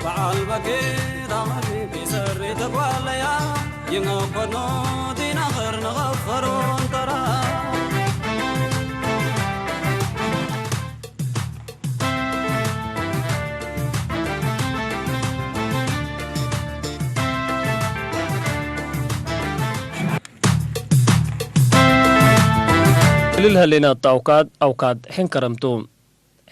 በዓል በጊዕ ዳመሪ ቢሰሪ ተጓለያ ይመኮኖ ዲናኸር ንኸፈሮ እንተራ እልል ሀሌና ኣውካድ ኣውካድ ሕን ከረምቱ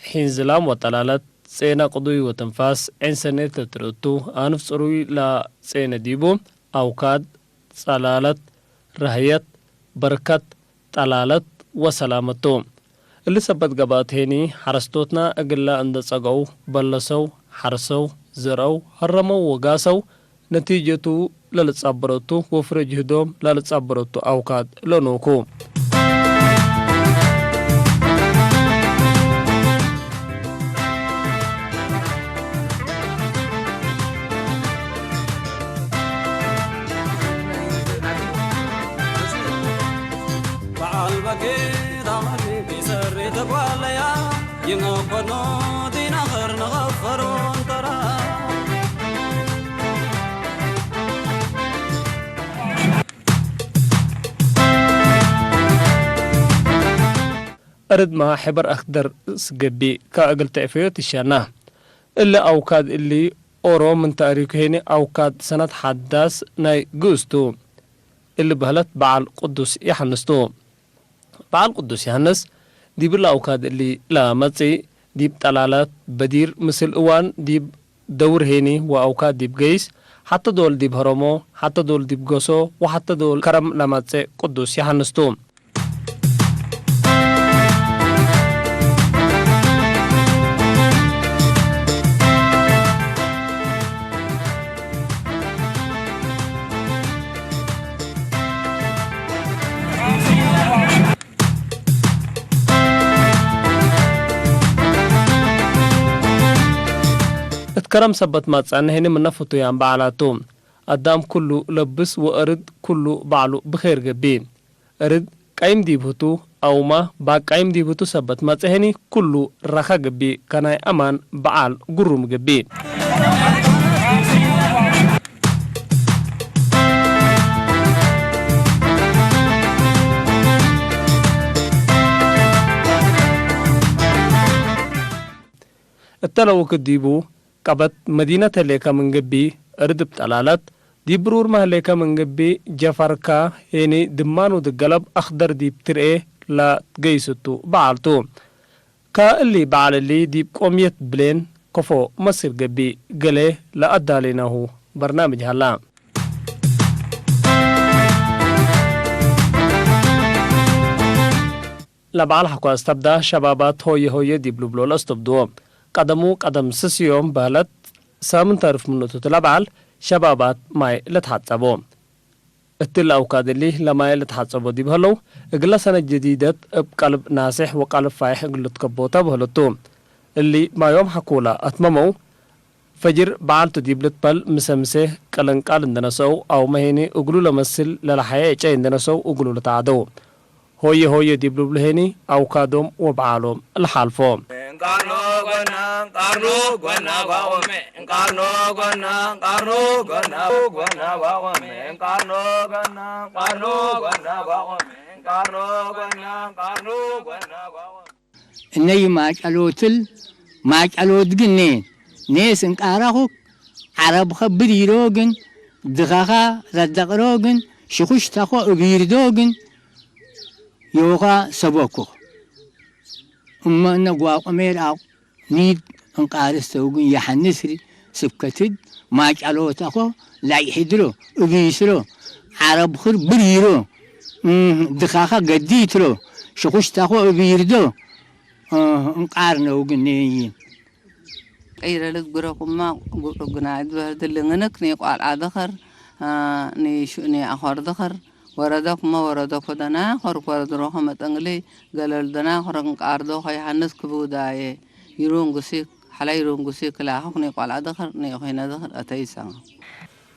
ሒን ዝላም ወጠላለት ጼና ቅዱይ ወትንፋስ ዒን ሰኔት ለትርእቱ ኣንፍ ጽሩይ ላ ጼነ ዲቡ ኣውካድ ጸላለት ራህየት በርከት ጠላለት ወሰላመቱ። እሊ ሰበት ገባእት ሄኒ ሓረስቶትና እግላ እንደ ጸገው በለሰው ሓርሰው ዘርአው ሀረመው ወጋሰው ነቲጀቱ ለልጻበረቱ ወፍረ ጅህዶም ላልጻበረቱ ኣውካድ ለኖኩ። በዓል በጊዕ ዳመሪ ቢሰሪ ተጓለያ ይመኮኖ ዲናኸር ንኸፈሮ እንተራ እርድማ ሕበር ኣክደር ስገቢ ከእግል ተዕፈዮ ትሻና። እሊ ኣውካድ እሊ ኦሮ ምን ተእሪኩ ሄኒ ኣውካድ ሰነት ሓዳስ ናይ ግእዝቱ። እሊ በህለት በዓል ቅዱስ ዮሓንስቱ። በዓል ቅዱስ ዮሃንስ ዲብ እሊ ኣውካድ እሊ ለመጽእ፣ ዲብ ጠላላት በዲር ምስል እዋን ዲብ ደውር ሄኒ ወአውካድ ዲብ ገይስ፣ ሐተ ዶል ዲብ ሀረሞ፣ ሐተ ዶል ዲብ ገሶ ወሐተ ዶል ከረም ለመጽእ ቅዱስ ዮሃንስ ቱ። እት ከረም ሰበት ማጽአነ ህኒ ምነ ፍቱያን በዓላቱ። አዳም ኩሉ ለብስ ወእርድ ኩሉ በዕሉ ብኼር ገብእ። እርድ ቃይም ዲብ ህቱ አውማ ባቃይም ዲብ ህቱ ሰበት ማጽአ ህኒ ኩሉ ረኻ ገብእ ከናይ አማን በዓል ግሩም ገብእ። እተ ለውክድ ዲቡ ቀበት መዲነት ህሌከ ምን ገብእ፣ እርድ እብ ጠላለት፣ ዲብ ብሩርመ ህሌከ ምን ገብእ፣ ጀፈርከ ሄኒ ድማኑ ድገለብ አክደር ዲብ ትርኤ ለትገይስ ቱ በዓል ቱ። ከእሊ በዓል እሊ ዲብ ቆምየት ብሌን ከፎ መስል ገብእ፣ ገሌ ለአዳሌናሁ በርናምጅ ሀላ። ለበዓል ሐኳ እስተብዳ ሸባባት ሆየ ሆየ ዲብ ልብሎ ለአስተብድዎ። ቀደሙ ቀደም ስስዮም በህለት ሳምን ተርፍ ምኑ እቱ ለበዓል ሸባባት ማይ ለትሐጸቦ። እት ለአውካድ እሊ ለማይ ለትሐጸቦ ዲብ ህለው፣ እግለ ሰነት ጀዲደት እብ ቀልብ ናሴሕ ወቀልብ ፋይሕ እግል ልትከቦ ተብህለቱ። እሊ ማዮም ሐኩላ አትመመው፣ ፈጅር በዓልቱ ዲብ ልትበል ምሰ ምሴ ቅልንቃል እንደ ነሰው፣ አውመ ሄኒ እግሉ ለመስል ለለሐየ ዕጨይ እንደ ነሰው እግሉ ልትዓደው። ሆየ ሆየ ዲብ ልብሉ ሄኒ አውካዶም ወበዓሎም ለሓልፎ። እንቃርኖ ጎና፣ እንቃርኖ ጎና ጓቆሜ፣ እንቃርኖ ጎና፣ እንቃርኖ ጎና፣ ጎና ጓቆሜ፣ እንቃርኖ ጎና፣ እንቃርኖ ጎና ጓቆሜ፣ እንቃርኖ ጎና፣ እንቃርኖ ጎና ጓቆሜ። እነይ ማጨሎትል ማጨሎት ግን ኔ ኔስ እንቃራኹክ ዓረብኸ ብዲሮ ግን ድኻኻ ረደቕሮ ግን ሽኹሽታኾ እጊርዶ ግን ዮኻ ሰቦኩኽ እመ እነ ጓቆሜር ኣቕ ኒድ እንቃርስተው ግን የሐንስሪ ስብከትድ ማጫሎታኾ ላይሒድሮ እጊስሮ ዓረብኽር ብሪሮ ድኻኻ ገዲትሮ ሽኹሽታኾ እጊርዶ እንቃር ነው ግን ነይን ቀይረ ልግረኩማ ጉዑ ግና ድበርድልንግንክ ንቆልዓ ድኸር ንኣኾር ድኸር ወረደኩማ ወረደኩ ደናኾር ወረድሮኸ መጠንግሊ ገለል ደናኾር እንቃርዶ ኸይሃንስ ክብውዳየ ይሩንጉሲ ሓላይ ይሩንጉሲ ክላኸኩ ንቆልዓ ድኸር ንኾይነ ድኸር ኣተይሳማ።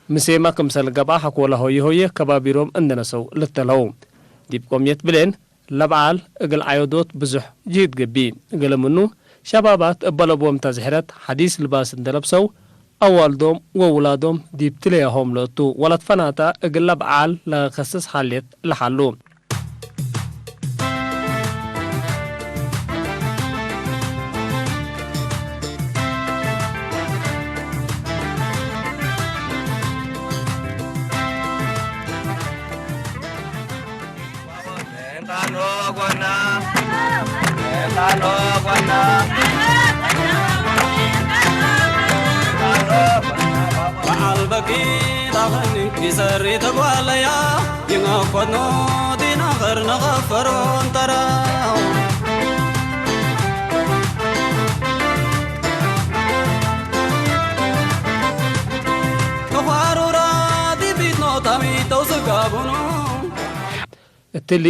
ምሴማ ክምሰል ገብኣ ሐኮላ ሆየ ሆየ ከባቢሮም እንደነሰው ልተለው ዲብ ቆምየት ብሌን ለበዓል እግል ዓዮዶት ብዙሕ ጅህድ ገብእ። እግለ ምኑ ሸባባት እበ ለቦም ተዝሕረት ሐዲስ ልባስ እንደ ለብሰው ኣዋልዶም ወውላዶም ዲብ ትለያሆም ለእቱ ወላድ ፈናታ እግላ በዓል ለኸስስ ሓልየት ለሓሉ። በዓል በጊ ዳኸኒ ይሰሪ ተጓለያ ይመኮኖ ዲናኸር ንኸፈሮ እንተራ ተዃሩራ ዲቢት ኖታሚ ተውስጋቡኑ እትሊ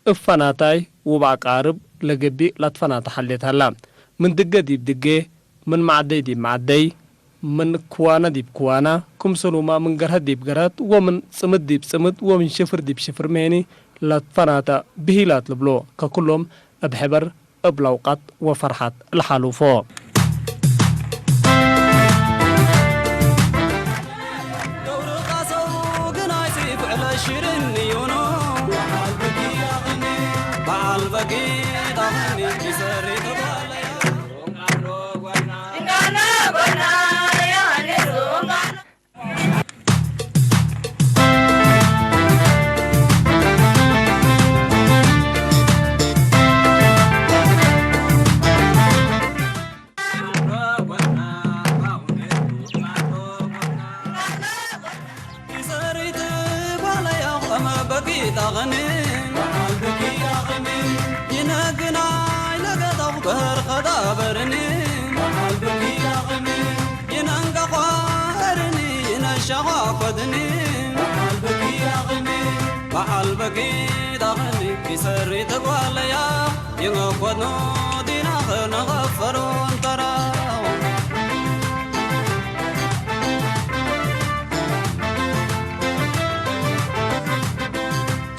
እብ ፈናታይ ውብ ኣቃርብ ለገቢእ ላትፈናተ ሓሌት ሀላ። ምን ድገ ዲብ ድጌ፣ ምን ማዕደይ ዲብ ማዕደይ፣ ምን ክዋና ዲብ ክዋና፣ ክምሰሉማ ምን ገርሀት ዲብ ገርሀት ወምን ጽምድ ዲብ ጽምድ ወምን ሽፍር ዲብ ሽፍር መሄኒ ላትፈናተ ብሂላት ልብሎ። ከኩሎም እብ ሕበር እብ ለውቀት ወፈርሐት ለሓሉፎ። በዓል በጊ ዳኸኒ ይሰሪ ተጓለያ ይመኮኖ ዲና ኸነኸፈሮ እንተራ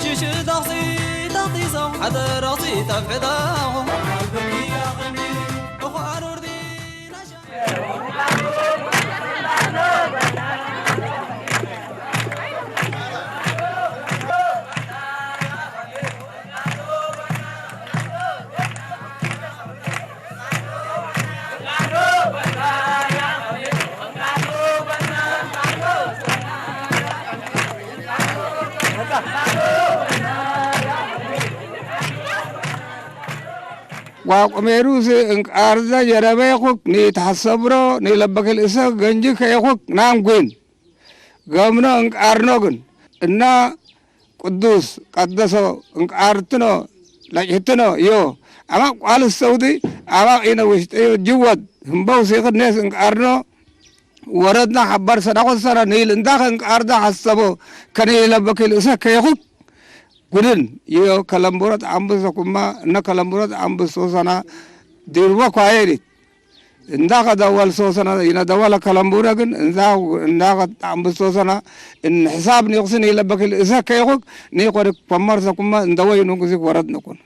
ሽሽ ዳኽሲ ዳኽሲ ሰው ሓደ ራኽሲ ተፍዕዳ በዓል በጊ ዳኸኒ ተዃሩር ዲና ጓቁሜሩስ እንቃርዘ ጀረበይኹክ ንተሐሰብሮ ንለበክል እሰ ገንጂ ከይኹክ ናንጉን ገምኖ እንቃርኖ ግን እና ቅዱስ ቀደሶ እንቃርትኖ ለጭህትኖ እዮ። አማ ቋል ሰውዲ አማ ኢነ ውሽጠዮ ጅወት ህምበው ሲኽድ ኔስ እንቃርኖ ወረድና ሐባር ሰዳቆት ሰራ ንይል እንዳኸ እንቃርዳ ሐሰቦ ከነይለበክል እሰ ከይኹክ ጉድን ይዮ ከለምቡረት አንብሶ ኩማ እነ ከለምቡረት አንብሶ ሰና ዲርቦ ኳየሪት እንዳ ከደወል ሶሰና ይነ ደወለ ከለምቡረ ግን እንዛ እንዳ አንብሶ ሰና እን ሕሳብ ኒቁስን ይለበክል እሰ ከይኹክ ኒቆሪ ኮመርሰ ኩማ እንደወይ ንጉዚ ወረድ ንኩን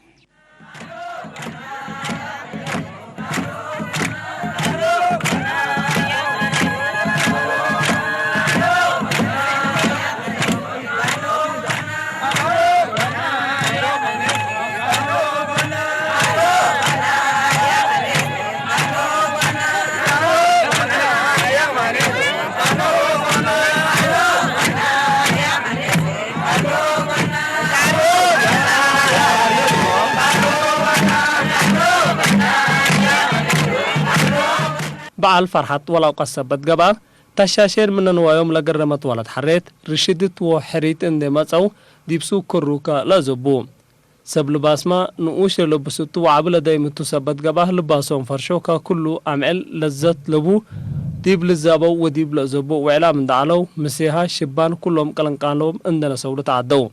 በዓል ፈርሓት ወላውቀት ሰበት ገብኣ፣ ተሻሼን ምነ ንዋዮም ለገረመት ወለት ሐሬት፣ ርሽድት ወሕሪት እንዴ መጸው፣ ዲብ ሱቅ ክሩ ከለዘቡ። ሰብ ልባስማ ንኡሽ ለለብሱቱ ወዓቢ ለደይምቱ ሰበት ገብኣ፣ ልባሶም ፈርሾ ከኩሉ አምዕል ለዘት ለቡ፣ ዲብ ልዛበው ወዲብ ለእዘቡ ውዕላም እንደ ዐለው፣ ምሴሃ ሽባን ኩሎም ቅልንቃሎም እንደ ነሰውሉ ተዓደው።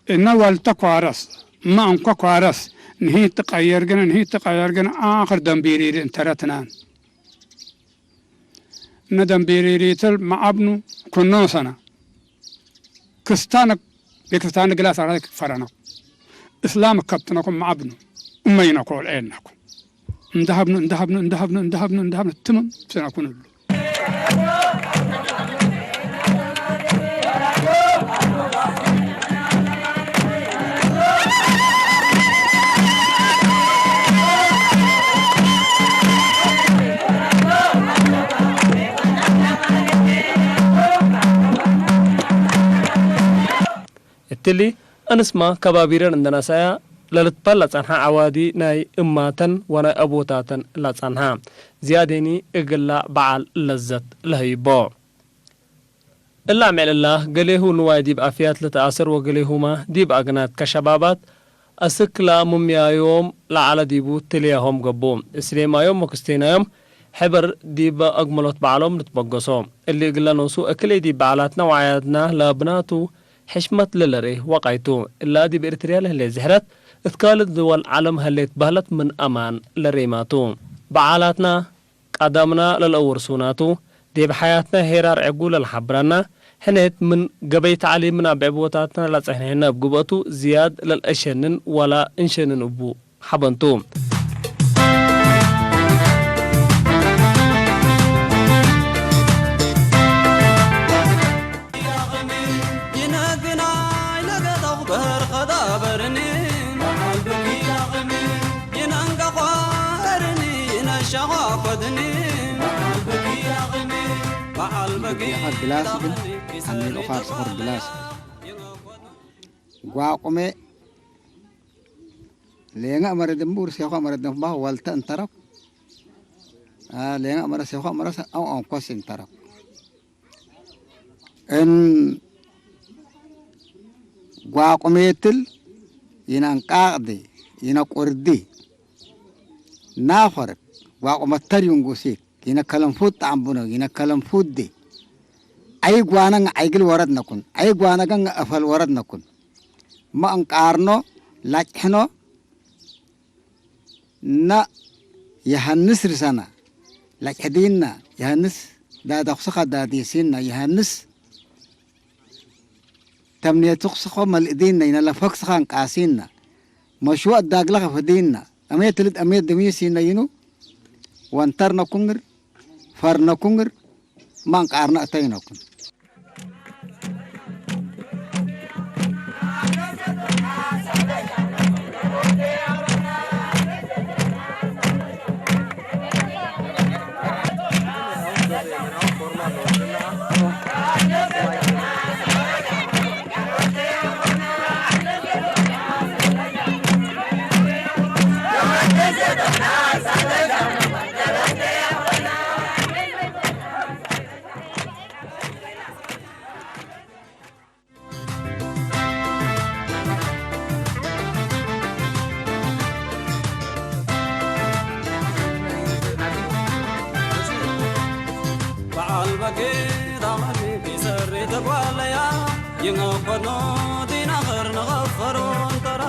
እነ ዋልተ ኳረስ፣ እመ እንኮ ኳረስ፣ ንሂት ትቀየር ግን፣ ንሂት ትቀየር ግን፣ ኣኽር ደንቢሪሪ እንተረትናን። እነ ደንቢሪሪ ትል መዓብኑ ኩኖ ሰና። ክስታን ቤክስታን ግላስ ኣራይ ክፈረነኩ። እስላም ከብትነኩም መዓብኑ። እመይነኮ ልኤነኩ። እንዳሃብኑ፣ እንዳሃብኑ፣ እንዳሃብኑ፣ እንዳሃብኑ፣ እንዳሃብኑ፣ ትምም ስነኩንሉ። እትሊ ኣንስማ ከባቢረን እንደናሳያ ለልትፓል ላጻንሓ ዓዋዲ ናይ እማተን ወናይ ኣቦታተን ላጻንሓ ዝያዴኒ እግላ በዓል ለዘት ለህይቦ። እላ ሜዕልላ ገሌሁ ንዋይ ዲብ ኣፍያት ለተኣሰር ወገሌሁማ ዲብ ኣግናት ከሸባባት ኣስክላ ሙምያዮም ለዓለ ዲቡ ትልያሆም ገቡ። እስሌማዮም ወክስቴናዮም ሕበር ዲብ ኣግመሎት በዓሎም ልትበገሶ። እሊ እግለ ኖሱ እክሌ ዲብ በዓላትና ወዓያትና ለብናቱ ሕሽመት ለለሬ ወቃይቱ። እላ ዲብ ኤርትርያ ለህሌ ዝሕረት እትካልት ድወል ዓለም ህሌት ባህለት ምን ኣማን ለሬማቱ። በዓላትና ቀደምና ለለአውርሱናቱ፣ ዴብ ሓያትና ሄራር ዕጉ ለልሓብራና፣ ሕኔት ምን ገበይ ተዕሊምና ብዕብወታትና ለጸሕንሕና እብ ግበቱ ዝያድ ለልአሸንን ዋላ እንሸንን እቡ ሓበንቱ። ይነግናይ ለገጠኹ በርኸዳ በርኒ፣ በዓል በጊ ዳቕኒ፣ ይነንቀዃ እርኒ፣ ይነሸዃ ኮድኒ፣ በዓል በጊ ዳቕኒ፣ በዓል በጊ ብጌኻ ግላስ ግን ዳቕኒ፣ ኣሚልኻ ኪሰሪ ጽኹር ግላስ። ጓቁሜ ሌንጋ መረድ እምቡር ሴኳ መረድ እምባ ዋልተ እንተረኩ። አ፣ ሌንጋ መረድ ሴኳ መረድ ኣው ኣንኮስ እንተረኩ። እን ጓቁሜትል ይነንቃቅዲ ይነቁርዲ ናኾርክ ጓቁመተር ዩንጉሲክ ይነከለንፉት ጣዕምቡኖ ይነከለንፉት ዲ። ኣይ ጓነን ዓይግል ወረድነኩን፣ ኣይ ጓነገን ኣፈል ወረድነኩን። መ እንቃርኖ ላጭሕኖ ና የሃንስ ርሰና ላጭሕዲና የሃንስ ዳዳኹስኻ ዳዲሲና የሃንስ ተምኔትኹስኾ መልእዲና ይነለፈክስኻ እንቃሲና መሽወ እዳግለኸ ፈዲና ኣሜት ልድ ኣሜት ድሚሲና ይኑ ወንተርነኩንግር ፈርነኩንግር ማንቃርና እተይነኩን። በዓል በጌ ዳመን ቢሰሪ ተጓለያ ይመኮኖ ዲናኸር ንኸፈሮ እንተራ